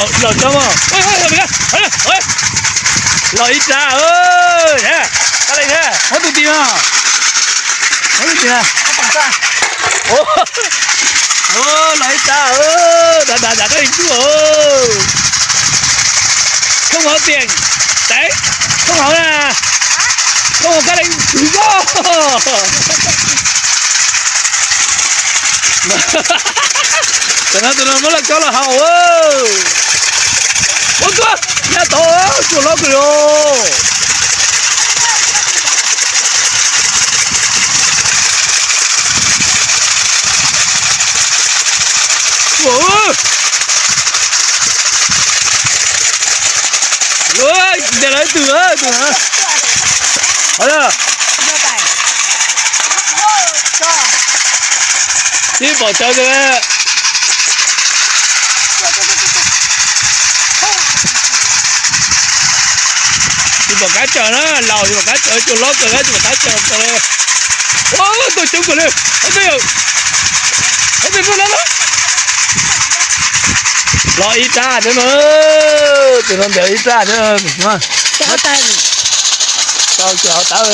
Los tso mog. Los ib rab, kab leej na, muab tus tim no, muab tus tim no. Los ib rab, dav dav dav kab leej tuaj. Không có tiền, đấy, không có là, không có kab leej thử vô. Tam no tus no muab laj kab los haus. Ua tuaj, ya tod, tsuas loj kawg li. Ua, ntsia lawv ib tug, tus na. Hov, tib pom tsawv kawg. Tsis pom qab tsawm na, laus tsis pom qab tsawm, tsuas loj kawg, tsis pom qab tsawm kawg li. Ua, tuaj coob kawg li. Ob tug, ob tug tuaj no. Los ib rab thiab na, tus no ntiav ib rab thiab. Tau ces hauv tawv.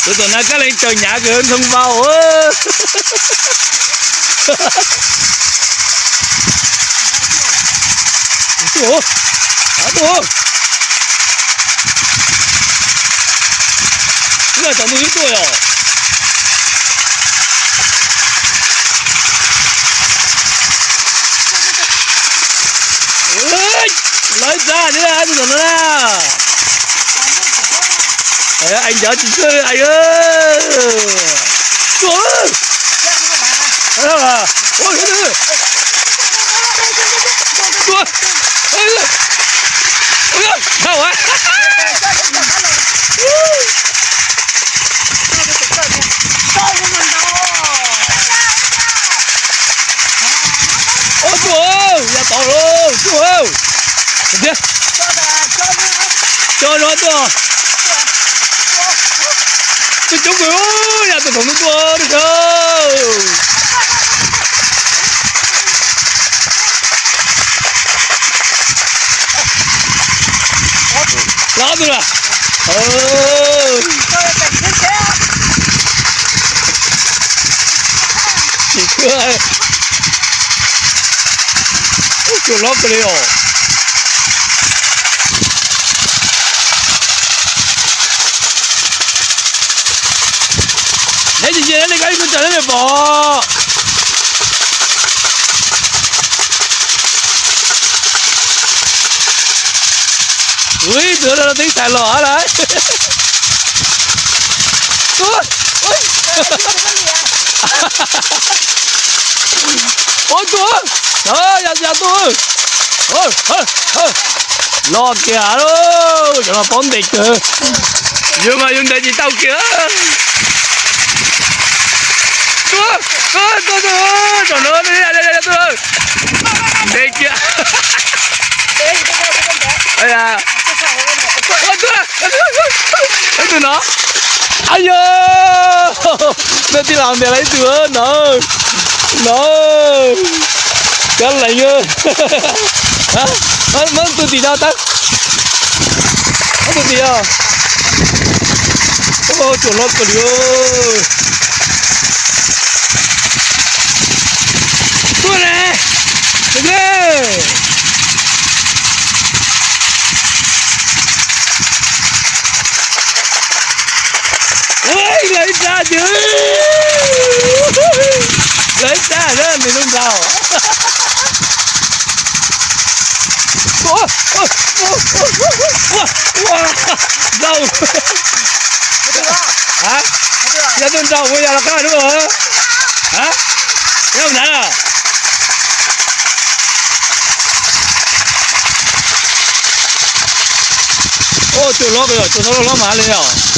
Tus tom no kab leej tsaws hnyav kawg, ntxhoo vau. Tuaj, tuaj, wb tau mus wb tuaj os. Lawv txaj thiab tus tom no na. Ai ncav tsis txawj ai. Tuaj. Ua, ua, ua, ua, ua, tuaj, ya tod lauj, tuaj. Tiag. Tso no tuaj. Tuaj coob kawg, ya tuaj thaum no tuaj, tuaj. Los ob tug na. Tsis khuab. Ub, tsuas loj kawg li os. Neb tsis cia neb li kab ib tug tsam neb pom. Ub, ib tug no teeb xais los lawm. Ub, ub, ub, yog yog tuaj. Los kiag lauj, cov no paub ntes kawg. Yus mas yus ntes tsis tau kiag. Tuaj, tuaj, tuaj, tuaj, tuaj, ntes kiag. Ua tuaj, ib tug no. Ay yog, nej tij laug ntiav lawm ib tug no. No, kab leej. Muab tus tim no tawb. Muab tus tim no. Ua, tsuas loj kawg li. Tuaj ne. Ua, lawv ib rab tiag. Lawv ib rab na, nws zoo nraug. Ua, ua, ua, ua, ua, nraug. Ha? Yog tus nraug puas yog los qab dua? Ha? Yog ntawd. Ua, tsuas loj, tsuas loj loj mas li os.